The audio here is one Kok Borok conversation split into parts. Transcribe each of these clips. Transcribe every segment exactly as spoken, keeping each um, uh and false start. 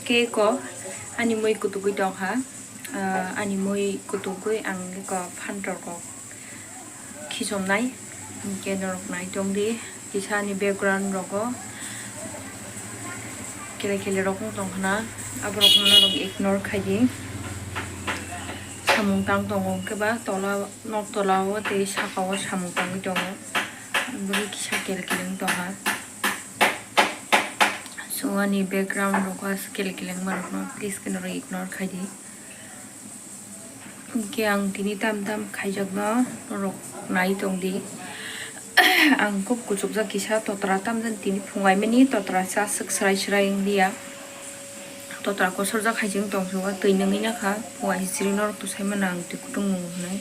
Cake o ani mui kutugwi tongkha, ah, ani mui kutugwi ang eko phantok rok khichomnai, hinkhe norok nai tongdi, kisa ani background rogo kele kele rok wng tongkhana, aborokno norok ignore khaidi. Samung tang tongo, hwnkhe ba tola, nok tola o tei saka o samung tangwi tongo, bwrwi kisa kele kele wng tongkha. So ani background rok as kele kele wngma rok no please khe norok ignore khai di. Hwnkhe ang tini tam tam khaijakno norok nai tong di. Ang kub kuchukjak kisa totra tam jani tini phungai mani totra sa swk srai srai wng liya. Totra kosorjak hai se wng tong sio twi nungwi nakha phungai siri norok to sai mano ang twi kutung nung hinwi.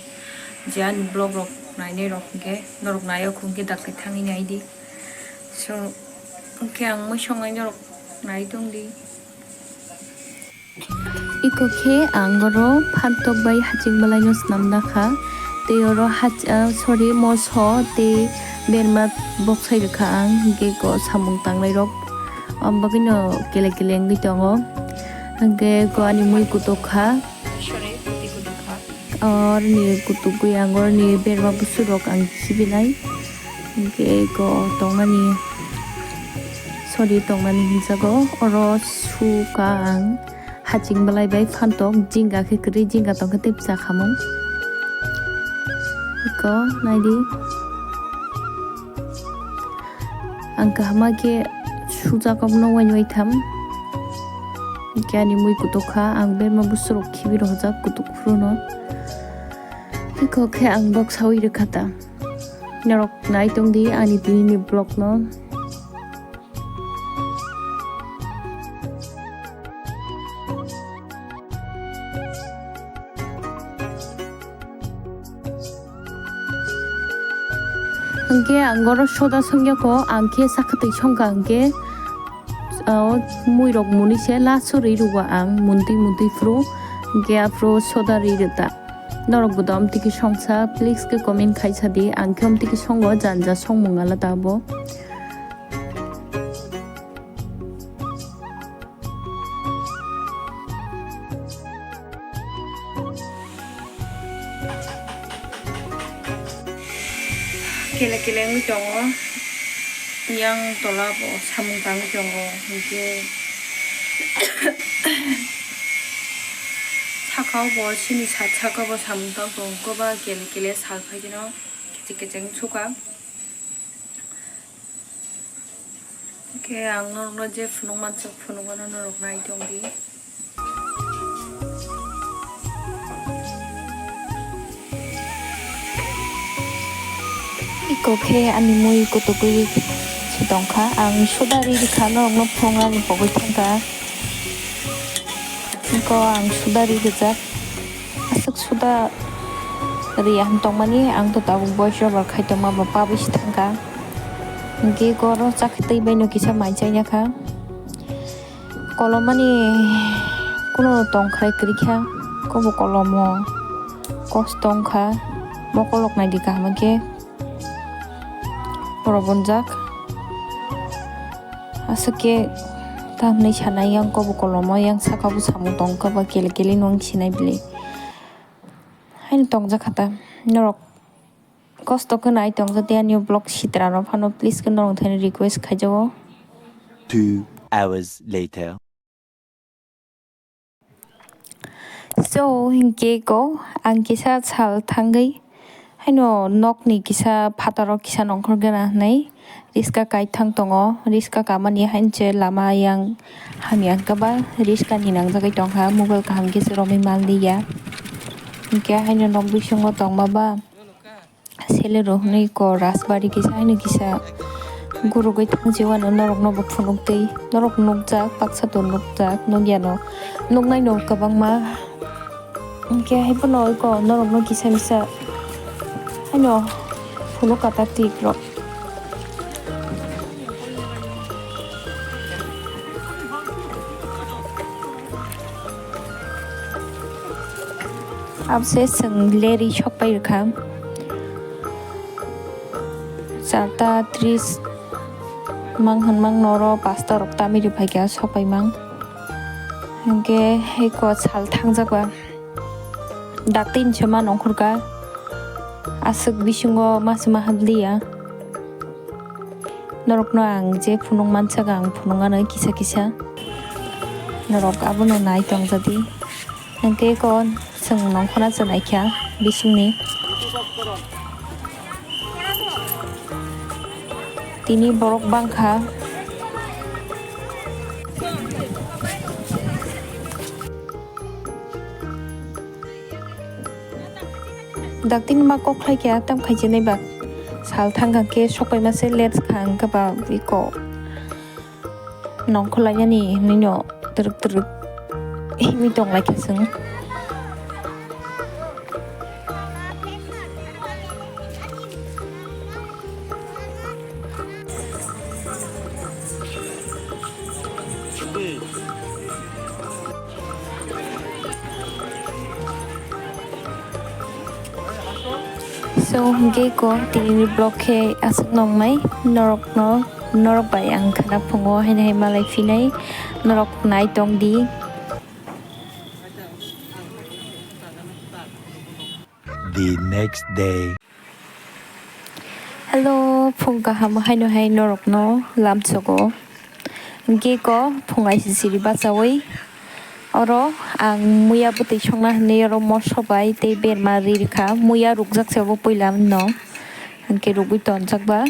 Je ani vlog rok nainai rok hwnkhe norok nai o hwnkhe daklai thangwi nai di. So, hwnkhe ang mui songnai norok nai tong di. Iko khe ang oro phantok bai haching bwlaino swnam nakha. Tei oro hach-, ah, sorry, moso tei berma boksai rwkha ang, hwnkhe iko samung tangnai rok. Am bagwino kele kele wngwi tongo. Hwnkhe iko ani mui kutuk kha. Orni kutugwi ang orni berma busurok ang khibinai. Hwnkhe eko tongnani, sorry, tongnani hinjago. Oro suka ang haching bwlai bai phantok, jinga khe kwrwi, jinga tongkhe tei bwsa khamung. Eko naidi. Ang kahama khe sujak abono waini waitham. Hwnkhe ani mui kutuk kha, ang berma busurok khibi rohorjak kutuk phuru no. Eko khe ang boksawi rwkha ta. Norok nai tong di ani tini ni vlog no. Hwnkhe ang oro soda songya kho, ang khe sakhatwi songkha hwnkhe, o, muirok muni se last o rwi rwgo ang, muntwi muntwi phuru, hwnkhe aphuru soda rwi rwta. Norok bo da omtwi khe songsa, please khe comment khai sa di, ang khe omtwi khe songo, janja songmung alada abo. Kele kele wngwi tongo, yang tola bo samung tangwi tongo, hinkhe saka o bo chini side saka o bo samung tang tongo, koba kele kele sal phai khe no kichik kichik wng suka. Hwnkhe ang norokno je phunuk mansuk, phunukmano norok nai tong di. Iko khe ani mui kutugwi se tongkha. Ang suda ri rikha, norokno phunuknani pogwi thangkha. Iko ang suda ri rijak. Aswk suda riya hwn tongmani, ang to tabuk voice over khai tongma ba pabwi se thangkha. Hwnkhe oro chakhe twi baino kisa mai chai nakha. Kolomani kuno tongkhrai kwrwi kha, kobo kolomo kosto wngkha, mokolok naidi kaham khe. Borok bonjak. Aswk khe tamni sanai yang kobo kolomo yang saka bo samung tong kha ba kele kele no wng sinai bili. Haino tongjak kha ta norok kosto khe nai tongjak tei ani vlog sitra rok phano please khe norok thani request khai jago. Two hours later. So, hinkhe ko ang kisa sal thangwi haino nokni kisa phataro kisa nongkhor gana hwnwi riska kaithang tongo. Riska kamani hainse lama yang hamya hwnkhe ba riska ni nangjagwi tongkha, mobile kaham khe se romwi manliya. Hinkhe haino nok bisingo tongma ba. Sele rok hwnwi ko Rajbari kisa haino kisa gurugwi thang se uanw norok no bo phunuk twi norok nukjak baksa to nukjak nukya no nuknai no kwbangma hinkhe hai phano ko norok no kisa misa haino phunuk katak tik rok. Abse chwng leri sokpai rwkha. Charta tris mang hwn mang noro pasta rok tamiri phaikha sokpai mang. Hwnkhe eko sal thangjak ba. Dakti hinwi se ma nongkhorkha. Aswk bisingo ma se ma habli ya. Norokno ang je phunuk mansaka ang phunuknani kisa kisa. Norok abono nai tongjadi. Hwnkhe eko chwng nongkhorna chwng naikha bisingni. Tini borok bangkha. Dakti ni ma kok khlai khe tam khai chinai ba. Sal thang kha khe sok pai ma se late kha hwnkhe ba eko nongkhor lai yani hinwi no twrwk twrwk himwi tong lai kha chwng. So, hwnkhe eko tini ni vlog khe aswk nongnai, norokno, norok bai ang khana phungo haino hai malai phinai, norok nai tong di. The next day. Hello, phung kaham haino hai norokno lamsogo. Hwnkhe eko phung aisisiri bachaui oro ang muya bwtwi songna hinwi oro moso bai tei berma ri rwkha. Muya rukjak se obo puila no. Hwnkhe rugwi tonjak ba.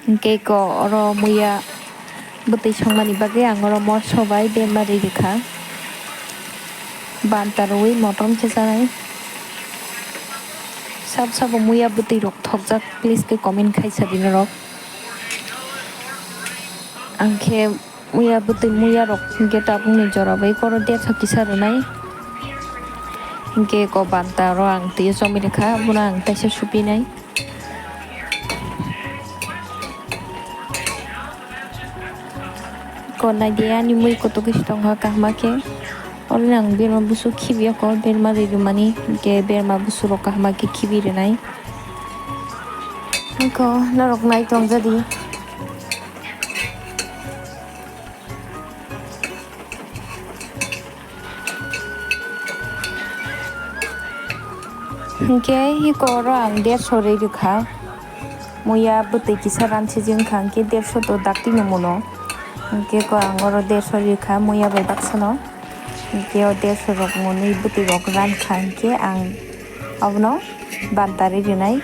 Hwnkhe eko oro muya bwtwi songmani bagwi ang oro moso bai berma ri rwkha. Banta rwui motom se chanai. Sab sabo muya bwtwi rok thokjak, please khe comment khai sa di norok. Ang khe muya bwtwi muya rok hwnkhe tabukni jora bai koro dersa kisa rwnai. Hwnkhe eko banta oro ang twi chomwi rwkha, abono ang teisa supinai. Ko naidi ani mui kutuk khe tongkha kahma khe. Oro ang berma busu khibiya ko, berma ri rwmani, hwnkhe berma busu rok kahma khe khibi rwnai. Ko norok nai tongjadi. Hwnkhe eko oro ang derso ri rwkha. Muya bwtwi kisa ran sijing kha hwnkhe derso to dakti no muno. Hwnkhe eko ang oro derso ri rwkha muya bai baksa no. Hwnkhe o derso rok mwnwi bwtwi rok ran kha hwnkhe ang abono banta ri rwnai.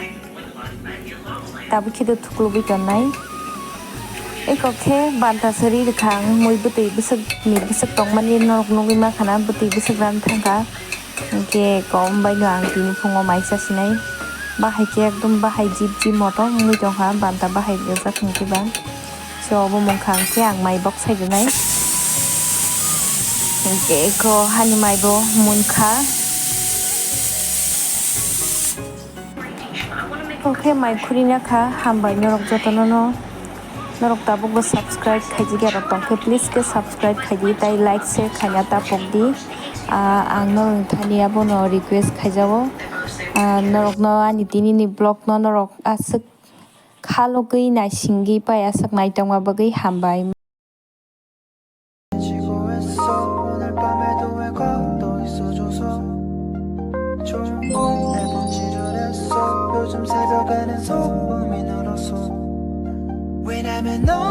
Tabuk khe do thuklubui tonnai. Eko khe banta se ri rwkha ang, mui bwtwi bwswk ni bwswk tongmani norok nugwi mankha na, bwtwi bwswk ran thangkha. Hwnkhe kom bai no ang tini phungo mai chasinai. Bahai khe ekdom bahai jip jip motom wngwi tongkha, banta bahai rijak hwnkhe ba. So obo mungkha hwnkhe ang mai bok sai rwnai. Hwnkhe eko hani mai bo munkha. Oke, mai khurina kha, hambai norok jotono no. Norok tabuk bo subscribe khaijak ya rok tongkhe, please khe subscribe khaidi, tai like, share khaina ta pokdi. Ah, ang norokni thani abono request khaijago. Ah, norokno ani tini ni vlog no norok aswk khalogwi naisingwi pai aswk naitokma bagwi hambai. 지고 했어. 오늘 밤에도 왜 걷어 있어줘서 좋은 梦내 번지를 했어. 요즘 새벽에는 소음이 늘었어. 왜냐면 너